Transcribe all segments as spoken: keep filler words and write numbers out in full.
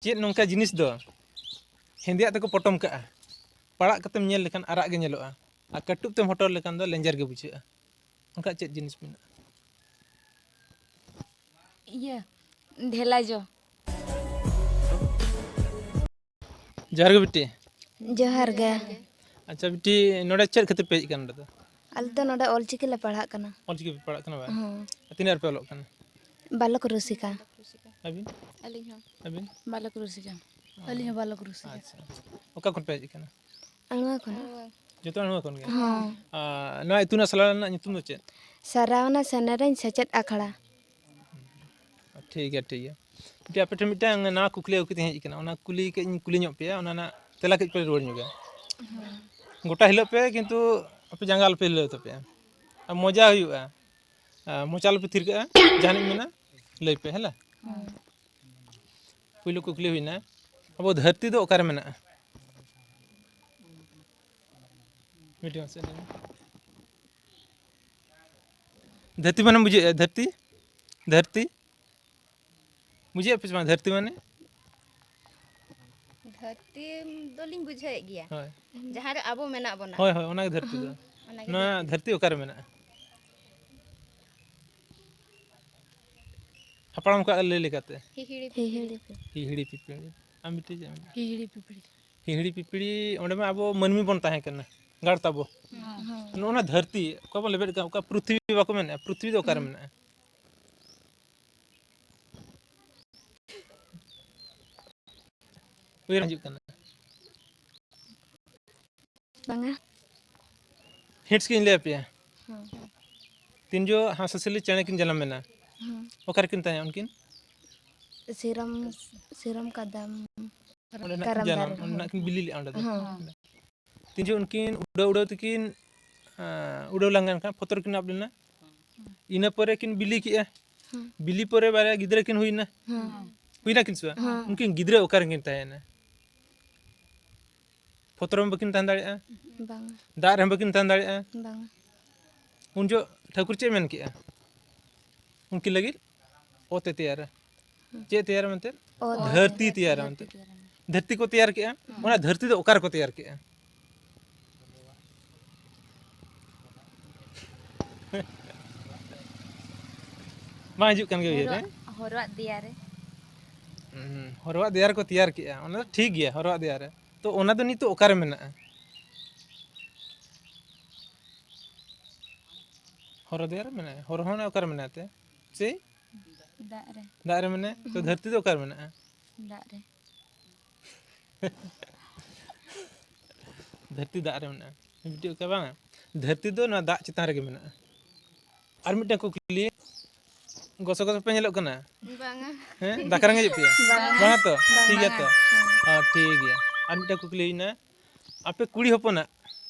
ᱪᱮᱫ ᱱᱚᱝᱠᱟ ᱡᱤᱱᱤᱥ ᱫᱚ ᱦᱮᱸᱫᱮᱭᱟᱜ ᱛᱮᱠᱚ ᱯᱚᱴᱚᱢ ᱠᱟᱜᱼᱟ, ᱯᱟᱲᱟᱜ ᱠᱟᱛᱮᱢ ᱧᱮᱞ ᱞᱮᱠᱷᱟᱱ ᱟᱨᱟᱜ ᱜᱮ ᱧᱮᱞᱚᱜᱼᱟ, ᱟᱨ ᱠᱟᱹᱴᱩᱵ ᱛᱮᱢ ᱦᱚᱴᱚᱨ ᱞᱮᱠᱷᱟᱱ ᱫᱚ ᱞᱮᱸᱡᱮᱨ ᱜᱮ ᱵᱩᱡᱷᱟᱹᱜᱼᱟ? ᱚᱱᱠᱟ ᱪᱮᱫ ᱡᱤᱱᱤᱥ ᱢᱮᱱᱟᱜᱼᱟ? ᱤᱭᱟᱹ, ᱰᱷᱮᱞᱟ ᱡᱚ᱾ ᱡᱚᱦᱟᱨ ᱜᱮ ᱵᱤᱴᱤ᱾ ᱡᱚᱦᱟᱨ ᱜᱮ᱾ ᱟᱪᱪᱷᱟ ᱵᱤᱴᱤ, ᱱᱚᱰᱮ ᱪᱮᱫ ᱠᱷᱟᱹᱛᱤᱨ ᱯᱮ ᱦᱮᱡ ᱟᱠᱟᱱᱟ ᱱᱚᱰᱮ ᱫᱚ? ᱟᱞᱮ ᱫᱚ ᱱᱚᱰᱮ ᱚᱞᱪᱤᱠᱤ ᱞᱮ ᱯᱟᱲᱦᱟᱜ ᱠᱟᱱᱟ᱾ ᱚᱞᱪᱤᱠᱤ ᱯᱮ ᱯᱟᱲᱦᱟᱜ ᱠᱟᱱᱟ ᱵᱟᱝ? ᱦᱚᱸ᱾ ᱛᱤᱱᱟᱹᱜ ᱨᱮᱯᱮ ᱚᱞᱚᱜ ᱠᱟᱱᱟ? ᱵᱟᱞᱚᱠ ᱨᱩᱥᱤᱠᱟ᱾ ᱟᱹᱵᱤᱱ? ᱟᱹᱞᱤᱧ ᱦᱚᱸ᱾ ᱟᱹᱵᱤᱱ? ᱵᱟᱞᱚᱠ ᱨᱩᱥᱤᱠᱟ᱾ ᱟᱹᱞᱤᱧ ᱦᱚᱸ ᱵᱟᱞᱚᱠ ᱨᱩᱥᱤᱠᱟ᱾ ᱟᱪᱪᱷᱟ᱾ ᱚᱠᱟ ᱠᱷᱚᱱ ᱯᱮ ᱦᱮᱡ ᱟᱠᱟᱱᱟ? ᱟᱬᱣᱟ ᱠᱷᱚᱱ᱾ ᱡᱚᱛᱚ ᱟᱬᱣᱟ ᱠᱷᱚᱱ ᱜᱮ? ᱦᱚᱸ᱾ ᱟᱨ ᱱᱚᱣᱟ ᱤᱛᱩᱱ ᱟᱥᱲᱟ ᱨᱮᱱᱟᱜ ᱧᱩᱛᱩᱢ ᱫᱚ ᱪᱮᱫ? ᱥᱟᱨᱟᱣᱱᱟ ᱥᱮᱱᱮᱨᱮᱧ ᱥᱮᱪᱮᱫ ᱟᱠᱷᱲᱟ᱾ ᱴᱷᱤᱠ ᱜᱮᱭᱟ, ᱴᱷᱤᱠ ᱜᱮᱭᱟ᱾ ᱢᱤᱫᱴᱤᱡ ᱟᱯᱮ ᱴᱷᱮᱱ ᱢᱤᱫᱴᱟᱝ ᱱᱟᱣᱟ ᱠᱩᱠᱞᱤ ᱟᱹᱜᱩ ᱠᱟᱛᱮ ᱦᱮᱡ ᱟᱠᱟᱱᱟ, ᱚᱱᱟ ᱠᱩᱞᱤ ᱠᱟᱹᱡ ᱤᱧ ᱠᱩᱞᱤ ᱧᱚᱜ ᱯᱮᱭᱟ, ᱚᱱᱟ ᱨᱮᱱᱟᱜ ᱛᱮᱞᱟ ᱠᱟᱹᱡ ᱯᱮ ᱨᱩᱣᱟᱹᱲ ᱧᱚᱜᱟ᱾ ᱜᱚᱴᱟ ᱦᱤᱞᱟᱹᱜ ᱯᱮ, ᱠᱤᱱᱛᱩ ᱟᱯᱮ ᱡᱟᱸᱜᱟ ᱟᱞᱚᱯᱮ ᱦᱤᱞᱟᱹᱣ ᱛᱟᱯᱮᱭᱟ, ᱟᱨ ᱢᱚᱡᱟ ᱦᱩᱭᱩᱜᱼᱟ᱾ ᱟᱨ ᱢᱚᱪᱟ ᱟᱞᱚᱯᱮ ᱛᱷᱤᱨ ᱠᱟᱜᱼᱟ, ᱡᱟᱦᱟᱱᱟᱜ ᱤᱧ ᱢᱮᱱᱟ ᱞᱟᱹᱭ ᱯᱮ, ᱦᱮᱸ ᱞᱟ? ᱯᱩᱭᱞᱩ ᱠᱩᱠᱞᱤ ᱦᱩᱭᱱᱟ, ᱟᱵᱚ ᱫᱷᱟᱹᱨᱛᱤ ᱫᱚ ᱚᱠᱟᱨᱮ ᱢᱮᱱᱟᱜᱼᱟ? ᱢᱤᱫᱴᱮᱱ ᱢᱟᱥᱮ ᱞᱟᱹᱭ ᱢᱮ᱾ ᱫᱷᱟᱹᱨᱛᱤ ᱢᱟᱱᱮᱢ ᱵᱩᱡᱷᱟᱹᱣᱮᱫᱼᱟ? ᱫᱷᱟᱹᱨᱛᱤ, ᱫᱷᱟᱹᱨᱛᱤ ᱵᱩᱡᱷᱟᱹᱣᱮᱫ ᱯᱮ ᱥᱮ ᱵᱟᱝ? ᱫᱷᱟᱹᱨᱛᱤ ᱢᱟᱱᱮ? ᱫᱷᱟᱹᱨᱛᱤ ᱫᱚᱞᱤᱧ ᱵᱩᱡᱷᱟᱹᱣᱮᱫ ᱜᱮᱭᱟ, ᱦᱳᱭ᱾ ᱡᱟᱦᱟᱸ ᱨᱮ ᱟᱵᱚ ᱢᱮᱱᱟᱜ ᱵᱚᱱᱟ᱾ ᱦᱳᱭ, ᱦᱳᱭ, ᱚᱱᱟᱜᱮ ᱫᱷᱟᱹᱨᱛᱤ ᱫᱚ᱾ ᱚᱱᱟᱜᱮ ᱱᱚᱣᱟ ᱫᱷᱟᱹᱨᱛᱤ᱾ ᱫᱷᱟᱹᱨᱛᱤ ᱚᱠᱟᱨᱮ ᱢᱮᱱᱟᱜᱼᱟ? ᱦᱟᱯᱲᱟᱢ ᱠᱚᱣᱟᱜ ᱞᱟᱹᱭ ᱞᱮᱠᱟᱛᱮ᱾ ᱦᱤᱦᱤᱲᱤ ᱦᱤᱦᱤᱲᱤ ᱯᱤ- ᱦᱤᱦᱤᱲᱤ ᱯᱤᱯᱤᱲᱤ᱾ ᱟᱢ ᱵᱤᱴᱤ ᱪᱮᱫ ᱮᱢ ᱢᱮᱱᱟ? ᱦᱤᱦᱤᱲᱤ ᱯᱤᱯᱤᱲᱤ᱾ ᱦᱤᱦᱤᱲᱤ ᱯᱤᱯᱤᱲᱤ, ᱚᱸᱰᱮ ᱢᱟ ᱟᱵᱚ ᱢᱟᱹᱱᱢᱤ ᱵᱚᱱ ᱛᱟᱦᱮᱸ ᱠᱟᱱᱟ, ᱜᱟᱲ ᱛᱟᱵᱚ᱾ ᱦᱚᱸ᱾ ᱱᱚᱜᱼᱚ ᱱᱟ ᱫᱷᱟᱹᱨᱛᱤ, ᱚᱠᱟ ᱵᱚᱱ ᱞᱮᱵᱮᱫ ᱠᱟᱜ, ᱚᱠᱟ ᱯᱨᱤᱛᱷᱤᱵᱤ ᱵᱟᱠᱚ ᱢᱮᱱᱮᱫᱼᱟ, ᱯᱨᱤᱛᱷᱤᱵᱤ ᱫᱚ ᱚᱠᱟᱨᱮ ᱢᱮᱱᱟᱜᱼᱟ? ᱩᱭᱦᱟᱹᱨ ᱦᱤᱡᱩᱜ ᱠᱟᱱᱟ᱾ ᱵᱟᱝᱟ᱾ ᱦᱤᱱᱴᱥ ᱠᱤᱱ ᱞᱟᱹᱭ ᱟᱯᱮᱭᱟ᱾ ᱦᱚᱸ᱾ ᱛᱤᱱ ᱡᱚ ᱦᱟᱸᱥ ᱦᱟᱸᱥᱞᱤ ᱪᱮᱬᱮ ᱠᱤᱱ ᱡᱟᱱᱟᱢ ᱮᱱᱟ, ᱦᱚᱸ᱾ ᱚᱠᱟ ᱨᱮᱠᱤᱱ ᱛᱟᱦᱮᱸ ᱩᱱᱠᱤᱱ? ᱥᱤᱨᱚᱢ, ᱥᱤᱨᱚᱢ ᱠᱟᱫᱟᱢ᱾ ᱚᱸᱰᱮ ᱱᱟᱜ ᱠᱟᱨᱟᱢ ᱠᱤᱱ ᱡᱟᱱᱟᱢ, ᱫᱟᱨᱮ᱾ ᱚᱸᱰᱮ ᱱᱟᱜ ᱠᱤᱱ ᱵᱤᱞᱤ ᱞᱮᱫᱼᱟ ᱚᱸᱰᱮ ᱫᱚ᱾ ᱦᱚᱸ᱾ ᱛᱤᱱ ᱡᱚ ᱩᱱᱠᱤᱱ ᱩᱰᱟᱹᱣ ᱩᱰᱟᱹᱣ ᱛᱮᱠᱤᱱ, ᱟᱸ, ᱩᱰᱟᱹᱣ ᱞᱟᱸᱜᱟ ᱮᱱ ᱠᱷᱟᱱ ᱯᱷᱚᱛᱚᱨ ᱠᱤᱱ ᱟᱵ ᱞᱮᱱᱟ᱾ ᱤᱱᱟᱹ ᱯᱚᱨᱮ ᱠᱤᱱ ᱵᱤᱞᱤ ᱠᱮᱜᱼᱟ᱾ ᱦᱚᱸ᱾ ᱵᱤᱞᱤ ᱯᱚᱨᱮ ᱵᱟᱨᱭᱟ ᱜᱤᱫᱽᱨᱟᱹ ᱠᱤᱱ ᱦᱩᱭᱱᱟ᱾ ᱦᱚᱸ᱾ ᱦᱩᱭᱱᱟ ᱠᱤᱱ ᱥᱮ ᱵᱟᱝ? ᱦᱚᱸ᱾ ᱩᱱᱠᱤᱱ ᱜᱤᱫᱽᱨᱟᱹ ᱚᱠᱟ ᱨᱮᱠᱤᱱ ᱛᱟᱦᱮᱸᱭᱮᱱᱟ? ᱯᱷᱚᱛᱚᱨ ᱨᱮ ᱵᱟᱹᱠᱤᱱ ᱛᱟᱦᱮᱸ ᱫᱟᱲᱮᱭᱟᱜᱼᱟ᱾ ᱵᱟᱝᱟ᱾ ᱫᱟᱜ ᱨᱮᱦᱚᱸ ᱵᱟᱹᱠᱤᱱ ᱛᱟᱦᱮᱸ ᱫᱟᱲᱮᱭᱟᱜᱼᱟ᱾ ᱵᱟᱝᱟ᱾ ᱩᱱ ᱡᱚᱦᱚᱜ ᱴᱷᱟᱹᱠᱩᱨ ᱪᱮᱫ ᱮ ᱢᱮᱱ ᱠᱮᱜᱼᱟ? ᱩᱱᱠᱤᱱ ᱞᱟᱹᱜᱤᱫ ᱚᱛ ᱮ ᱛᱮᱭᱟᱨᱟ᱾ ᱪᱮᱫ ᱮ ᱛᱮᱭᱟᱨᱟ ᱢᱮᱱᱛᱮ? ᱚ, ᱫᱷᱟᱹᱨᱛᱤ ᱛᱮᱭᱟᱨᱟ ᱢᱮᱱᱛᱮ᱾ ᱫᱷᱟᱹᱨᱛᱤ ᱠᱚ ᱛᱮᱭᱟᱨ ᱠᱮᱜᱼᱟ᱾ ᱦᱩᱸ᱾ ᱚᱱᱟ ᱫᱷᱟᱹᱨᱛᱤ ᱫᱚ ᱚᱠᱟ ᱨᱮᱠᱚ ᱛᱮᱭᱟᱨ ᱠᱮᱜᱼᱟ? ᱵᱟᱝ ᱦᱤᱡᱩᱜ ᱠᱟᱱ ᱜᱮᱭᱟ ᱩᱭᱦᱟᱹᱨ ᱨᱮ? ᱦᱚᱨᱚ-, ᱦᱚᱨᱚᱣᱟᱜ ᱫᱮᱭᱟ ᱨᱮ᱾ ᱦᱩᱸ, ᱦᱚᱨᱚᱣᱟᱜ ᱫᱮᱭᱟ ᱨᱮᱠᱚ ᱛᱮᱭᱟᱨ ᱠᱮᱜᱼᱟ, ᱚᱱᱟ ᱫᱚ ᱴᱷᱤᱠ ᱜᱮᱭᱟ, ᱦᱚᱨᱚᱣᱟᱜ ᱫᱮᱭᱟ ᱨᱮ᱾ ᱛᱚ, ᱚᱱᱟ ᱫᱚ ᱱᱤᱛᱚᱜ ᱚᱠᱟᱨᱮ ᱢᱮᱱᱟᱜᱼᱟ? ᱦᱚᱨᱚ ᱫᱮᱭᱟ ᱨᱮ ᱢᱮᱱᱟᱜᱼᱟ᱾ ᱦᱚᱨᱚ ᱦᱚᱸ ᱚᱠᱟᱨᱮ ᱢᱮᱱᱟᱜᱼᱟ ᱛᱮ? ᱥᱮ? ᱫᱟᱜ ᱨᱮ᱾ ᱫᱟᱜ ᱨᱮ ᱢᱮᱱᱟᱜᱼᱟ? ᱛᱚ, ᱫᱷᱟᱹᱨᱛᱤ ᱫᱚ ᱚᱠᱟᱨᱮ ᱢᱮᱱᱟᱜᱼᱟ? ᱫᱟᱜ ᱨᱮ᱾ ᱫᱷᱟᱹᱨᱛᱤ ᱫᱟᱜ ᱨᱮ ᱢᱮᱱᱟᱜᱼᱟ᱾ ᱢᱤᱫᱴᱤᱡ ᱚᱠᱟ ᱵᱟᱝᱟ? ᱫᱷᱟᱹᱨᱛᱤ ᱫᱚ ᱱᱚᱣᱟ ᱫᱟᱜ ᱪᱮᱛᱟᱱ ᱨᱮᱜᱮ ᱢᱮᱱᱟᱜᱼᱟ᱾ ᱟᱨ ᱢᱤᱫᱴᱟᱝ ᱠᱩᱠᱞᱤ, ᱜᱚᱥᱚ ᱜᱚᱥᱚ ᱯᱮ ᱧᱮᱞᱚᱜ ᱠᱟᱱᱟ? ᱵᱟᱝᱟ᱾ ᱦᱮᱸ? ᱫᱟᱠᱟ ᱨᱮᱸᱜᱮᱡ ᱯᱮᱭᱟ? ᱵᱟᱝᱟ᱾ ᱵᱟᱝᱟ ᱛᱚ? ᱵᱟᱝᱟ᱾ ᱴᱷᱤᱠ ᱜᱮᱭᱟ ᱛᱚ? ᱦᱮᱸ᱾ ᱦᱮᱸ, ᱴᱷᱤᱠ ᱜᱮᱭᱟ᱾ ᱟᱨ ᱢᱤᱫᱴᱟᱝ ᱠᱩᱠᱞᱤ ᱦᱩᱭᱱᱟ, ᱟᱯᱮ ᱠᱩᱲᱤ ᱦᱚᱯᱚᱱᱟᱜ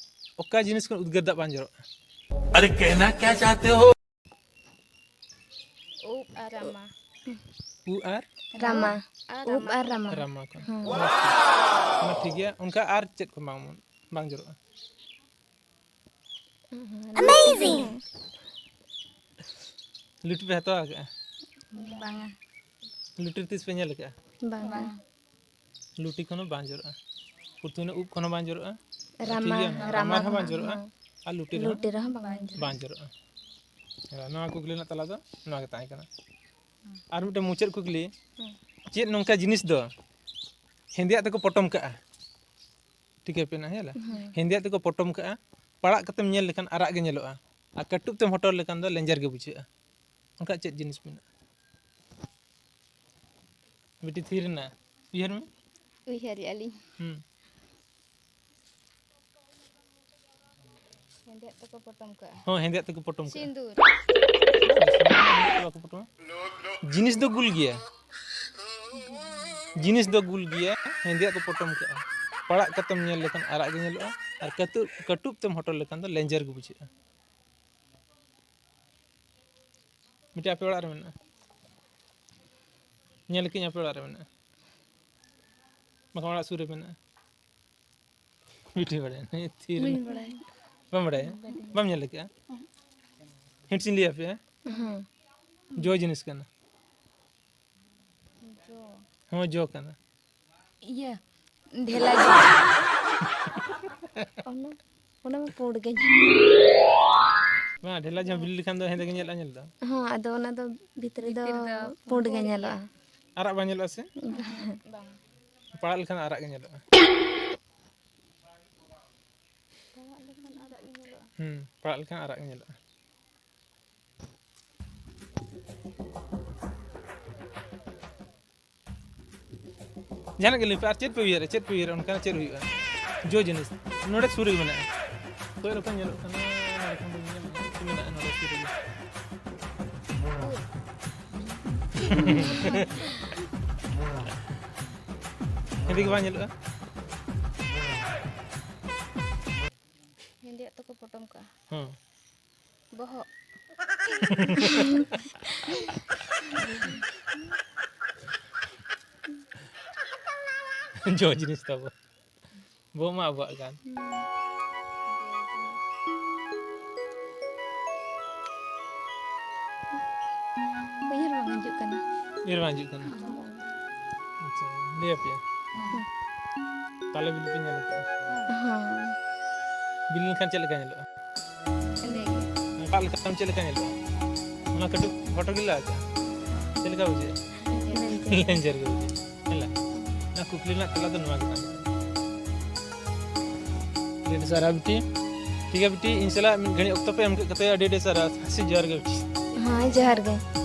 ᱚᱠᱟ ᱡᱤᱱᱤᱥ ᱠᱷᱚᱱ ᱩᱫᱽᱜᱟᱹᱨ ᱫᱟᱜ ᱵᱟᱝ ᱡᱚᱨᱚᱜᱼᱟ? ᱟᱨᱮ ᱠᱮᱦᱱᱟ ᱠᱭᱟ ᱪᱟᱦᱛᱮ ᱦᱳ? ᱩᱵ ᱟᱨ ᱨᱟᱢᱟ᱾ ᱩᱵ ᱟᱨ? ᱨᱟᱢᱟ᱾ ᱟᱨ ᱩᱵ ᱨᱟᱢᱟ᱾ ᱟᱨ ᱨᱟᱢᱟ᱾ ᱨᱟᱢᱟ ᱠᱷᱚᱱ᱾ ᱦᱮᱸ᱾ ᱚᱱᱟ ᱴᱷᱤᱠ, ᱚᱱᱟ ᱴᱷᱤᱠ ᱜᱮᱭᱟ᱾ ᱚᱱᱠᱟ ᱟᱨ ᱪᱮᱫ ᱠᱷᱚᱱ ᱵᱟᱝ, ᱵᱟᱝ ᱡᱚᱨᱚᱜᱼᱟ? Amazing! ᱞᱩᱴᱤ ᱯᱮ ᱦᱟᱛᱟᱣ ᱟᱠᱟᱫᱼᱟ? ᱵᱟᱝᱟ᱾ ᱞᱩᱴᱤ ᱛᱤᱥ ᱯᱮ ᱧᱮᱞ ᱟᱠᱟᱫᱼᱟ? ᱵᱟᱝᱟ᱾ ᱵᱟᱝᱟ᱾ ᱞᱩᱴᱤ ᱠᱷᱚᱱ ᱦᱚᱸ ᱵᱟᱝ ᱡᱚᱨᱚᱜᱼᱟ᱾ ᱯᱩᱛᱩᱱᱤ ᱩᱵ ᱠᱷᱚᱱ ᱦᱚᱸ ᱵᱟᱝ ᱡᱚᱨᱚᱜᱼᱟ᱾ ᱨᱟᱢᱟ, ᱴᱷᱤᱠ ᱜᱮᱭᱟ? ᱨᱟᱢᱟ ᱨᱟᱢᱟ ᱨᱮᱦᱚᱸ ᱵᱟᱝ ᱠᱷᱚᱱ ᱡᱚᱨᱚᱜᱼᱟ᱾ ᱦᱚᱸ᱾ ᱟᱨ ᱞᱩᱴᱤ ᱨᱮᱦᱚᱸ ᱞᱩᱴᱤ ᱨᱮᱦᱚᱸ ᱵᱟᱝ ᱡᱚᱨᱚᱜᱼᱟ᱾ ᱵᱟᱝ ᱡᱚᱨᱚᱜᱼᱟ᱾ ᱦᱮᱸ, ᱱᱚᱣᱟ ᱠᱩᱠᱞᱤ ᱨᱮᱱᱟᱜ ᱛᱟᱞᱟ ᱫᱚ ᱱᱚᱣᱟ ᱜᱮ ᱛᱟᱦᱮᱸ ᱠᱟᱱᱟ᱾ ᱟᱨ ᱢᱤᱫᱴᱮᱱ ᱢᱩᱪᱟᱹᱫ ᱠᱩᱠᱞᱤ, ᱦᱮᱸ᱾ ᱪᱮᱫ ᱱᱚᱝᱠᱟ ᱡᱤᱱᱤᱥ ᱫᱚ ᱦᱮᱸᱫᱮᱭᱟᱜ ᱛᱮᱠᱚ ᱯᱚᱴᱚᱢ ᱠᱟᱜᱼᱟ? ᱴᱷᱤᱠᱟᱹ ᱯᱮ ᱱᱟᱦᱟᱜ, ᱦᱮᱸ ᱞᱟ? ᱦᱮᱸ᱾ ᱦᱮᱸᱫᱮᱭᱟᱜ ᱛᱮᱠᱚ ᱯᱚᱴᱚᱢ ᱠᱟᱜᱼᱟ, ᱯᱟᱲᱟᱜ ᱠᱟᱛᱮᱢ ᱧᱮᱞ ᱞᱮᱠᱷᱟᱱ ᱟᱨᱟᱜ ᱜᱮ ᱧᱮᱞᱚᱜᱼᱟ, ᱟᱨ ᱠᱟᱹᱴᱩᱵ ᱛᱮᱢ ᱦᱚᱴᱚᱨ ᱞᱮᱠᱷᱟᱱ ᱫᱚ ᱞᱮᱸᱡᱮᱨ ᱜᱮ ᱵᱩᱡᱷᱟᱹᱜᱼᱟ᱾ ᱚᱱᱠᱟ ᱪᱮᱫ ᱡᱤᱱᱤᱥ ᱢᱮᱱᱟᱜᱼᱟ? ᱵᱤᱴᱤ, ᱛᱷᱤᱨ ᱮᱱᱟ, ᱩᱭᱦᱟᱹᱨ ᱢᱮ᱾ ᱩᱭᱦᱟᱹᱨᱮᱜᱼᱟ ᱞᱤᱧ᱾ ᱦᱩᱸ᱾ ᱦᱮᱸᱫᱮᱭᱟᱜ ᱛᱮᱠᱚ ᱯᱚᱴᱚᱢ ᱠᱟᱜᱼᱟ᱾ ᱦᱚᱸ, ᱦᱮᱸᱫᱮᱭᱟᱜ ᱛᱮᱠᱚ ᱯᱚᱴᱚᱢ ᱠᱟᱜᱼᱟ᱾ ᱥᱤᱸᱫᱩᱨ᱾ ᱵᱟᱠᱚ ᱯᱚᱴᱚᱢᱟ᱾ ᱡᱤᱱᱤᱥ ᱫᱚ ᱜᱩᱞ ᱜᱮᱭᱟ᱾ ᱡᱤᱱᱤᱥ ᱫᱚ ᱜᱩᱞ ᱜᱮᱭᱟ, ᱦᱮᱸᱫᱮᱭᱟᱜ ᱠᱚ ᱯᱚᱴᱚᱢ ᱠᱟᱜᱼᱟ᱾ ᱯᱟᱲᱟᱜ ᱠᱟᱛᱮᱢ ᱧᱮᱞ ᱞᱮᱠᱷᱟᱱ ᱟᱨᱟᱜ ᱜᱮ ᱧᱮᱞᱚᱜᱼᱟ, ᱟᱨ ᱠᱟᱹᱴᱩᱵ, ᱠᱟᱹᱴᱩᱵ ᱛᱮᱢ ᱦᱚᱴᱚᱨ ᱞᱮᱠᱷᱟᱱ ᱫᱚ ᱞᱮᱸᱡᱮᱨ ᱜᱮ ᱵᱩᱡᱷᱟᱹᱜᱼᱟ᱾ ᱢᱤᱫᱴᱮᱡ ᱟᱯᱮ ᱚᱲᱟᱜ ᱨᱮ ᱢᱮᱱᱟᱜᱼᱟ᱾ ᱧᱮᱞ ᱠᱤᱧ ᱟᱯᱮ ᱚᱲᱟᱜ ᱨᱮ ᱢᱮᱱᱟᱜᱼᱟ᱾ ᱵᱟᱠᱷᱟᱱ ᱚᱲᱟᱜ ᱥᱩᱨ ᱨᱮ ᱢᱮᱱᱟᱜᱼᱟ᱾ ᱵᱤᱴᱤ ᱵᱟᱲᱟᱭᱟ᱾ ᱛᱷᱤᱨ ᱮᱱᱟ᱾ ᱵᱟᱹᱧ ᱵᱟᱲᱟᱭᱟ᱾ ᱵᱟᱢ ᱵᱟᱲᱟᱭᱟ? ᱵᱟᱹᱧ ᱵᱟᱲᱟᱭᱟ᱾ ᱵᱟᱢ ᱧᱮᱞ ᱟᱠᱟᱫᱼᱟ? ᱦᱮᱸ᱾ ᱡᱚ ᱡᱤᱱᱤᱥ ᱠᱟᱱᱟ᱾ ᱡᱚ᱾ ᱦᱚᱸ, ᱡᱚ ᱠᱟᱱᱟ᱾ ᱤᱭᱟᱹ, ᱰᱷᱮᱞᱟ ᱡᱚ᱾ ᱚᱱᱟ, ᱚᱱᱟ ᱢᱟ ᱯᱩᱸᱰ ᱜᱮ᱾ ᱵᱟᱝ, ᱰᱷᱮᱞᱟ ᱡᱟᱦᱟᱸ ᱵᱤᱞᱤ ᱞᱮᱠᱷᱟᱱ ᱫᱚ ᱦᱮᱸᱫᱮ ᱜᱮ ᱧᱮᱞᱚᱜᱼᱟ, ᱧᱮᱞ ᱫᱚ᱾ ᱦᱚᱸ, ᱟᱫᱚ ᱚᱱᱟ ᱫᱚ ᱵᱷᱤᱛᱨᱤ ᱫᱚ ᱵᱷᱤᱛᱤᱨ ᱫᱚ ᱯᱩᱸᱰ ᱜᱮ ᱯᱩᱸᱰ ᱜᱮ᱾ ᱧᱮᱞᱚᱜᱼᱟ᱾ ᱟᱨᱟᱜ ᱵᱟᱝ ᱧᱮᱞᱚᱜᱼᱟ ᱥᱮ? ᱵᱟᱝ᱾ ᱯᱟᱲᱟᱜ ᱞᱮᱠᱷᱟᱱ ᱟᱨᱟᱜ ᱜᱮ ᱧᱮᱞᱚᱜᱼᱟ᱾ ᱦᱩᱸ, ᱯᱟᱲᱟᱜ ᱞᱮᱠᱷᱟᱱ ᱟᱨᱟᱜ ᱜᱮ ᱧᱮᱞᱚᱜᱼᱟ᱾ ᱡᱟᱦᱟᱱᱟᱜ ᱜᱮ ᱞᱟᱹᱭ ᱯᱮ, ᱟᱨ ᱪᱮᱫ ᱯᱮ ᱩᱭᱦᱟᱹᱨᱟ, ᱪᱮᱫ ᱯᱮ ᱩᱭᱦᱟᱹᱨᱟ, ᱚᱱᱠᱟᱱᱟᱜ ᱪᱮᱫ ᱦᱩᱭᱩᱜᱼᱟ? ᱡᱚ ᱡᱤᱱᱤᱥ ᱱᱚᱰᱮ ᱥᱩᱨ ᱨᱮᱜᱮ ᱢᱮᱱᱟᱜᱼᱟ᱾ ᱠᱚᱭ ᱨᱚᱠᱚᱢ ᱧᱮᱞᱚᱜ ᱠᱟᱱᱟ, ᱱᱚᱰᱮ ᱠᱷᱚᱱ ᱵᱚᱱ ᱧᱮᱞ ᱧᱟᱢᱟ, ᱢᱮᱱᱟᱜᱼᱟ ᱱᱚᱰᱮ ᱥᱩᱨ ᱨᱮᱜᱮ᱾ ᱦᱮᱸᱫᱮ ᱜᱮ ᱵᱟᱝ ᱧᱮᱞᱚᱜᱼᱟ? ᱦᱮᱸᱫᱮᱭᱟᱜ ᱛᱮᱠᱚ ᱯᱚᱴᱚᱢ ᱠᱟᱜᱼᱟ᱾ ᱦᱮᱸ᱾ ᱵᱚᱦᱚᱜ᱾ ᱡᱚ ᱡᱤᱱᱤᱥ ᱛᱟᱵᱚ᱾ ᱵᱚᱦᱚᱜ ᱢᱟ ᱟᱵᱚᱣᱟᱜ ᱠᱟᱱ᱾ ᱩᱭᱦᱟᱹᱨ ᱵᱟᱝ ᱦᱤᱡᱩᱜ ᱠᱟᱱᱟ᱾ ᱩᱭᱦᱟᱹᱨ ᱵᱟᱝ ᱦᱤᱡᱩᱜ ᱠᱟᱱᱟ᱾ ᱟᱪᱪᱷᱟ, ᱞᱟᱹᱭ ᱟᱯᱮᱭᱟ᱾ ᱦᱮᱸ᱾ ᱛᱟᱞᱮ ᱵᱤᱞᱤ ᱯᱮ ᱧᱮᱞ ᱠᱟᱜᱼᱟ? ᱦᱮᱸ᱾ ᱵᱤᱞᱤ ᱞᱮᱱᱠᱷᱟᱱ ᱪᱮᱫ ᱞᱮᱠᱟ ᱧᱮᱞᱚᱜᱼᱟ? ᱦᱮᱸᱫᱮ ᱜᱮ᱾ ᱚᱱᱠᱟ ᱞᱮᱠᱷᱟᱱ ᱪᱮᱫ ᱞᱮᱠᱟ ᱧᱮᱞᱚᱜᱼᱟ? ᱚᱱᱟ ᱠᱟᱹᱴᱩᱵ ᱦᱚᱴᱚ ᱜᱮ ᱞᱟᱜᱟᱜᱼᱟ᱾ ᱪᱮᱫ ᱞᱮᱠᱟ ᱵᱩᱡᱷᱟᱹᱜᱼᱟ? ᱦᱮᱸᱫᱮ ᱜᱮ᱾ ᱞᱮᱸᱡᱮᱨ ᱜᱮ ᱵᱩᱡᱷᱟᱹᱜᱼᱟ᱾ ᱦᱮᱸ ᱞᱮ? ᱚᱱᱟ ᱠᱩᱠᱞᱤ ᱨᱮᱱᱟᱜ ᱛᱮᱞᱟ ᱫᱚ ᱱᱚᱣᱟ ᱜᱮ ᱠᱟᱱᱟ᱾ ᱟᱹᱰᱤ ᱟᱹᱰᱤ ᱥᱟᱨᱦᱟᱣ ᱵᱤᱴᱤ᱾ ᱴᱷᱤᱠ ᱜᱮᱭᱟ ᱵᱤᱴᱤ, ᱤᱧ ᱥᱟᱞᱟᱜ ᱢᱤᱫ ᱜᱷᱟᱹᱲᱤᱡ ᱚᱠᱛᱚ ᱯᱮ ᱮᱢ ᱠᱮᱫ ᱠᱷᱟᱹᱛᱤᱨ ᱟᱹᱰᱤ ᱟᱹᱰᱤ ᱥᱟᱨᱦᱟᱣ᱾ ᱟᱨᱥᱤ ᱡᱚᱦᱟᱨ ᱜᱮ ᱵᱤᱴᱤ᱾ ᱦᱮᱸ, ᱡᱚᱦᱟᱨ ᱜᱮ᱾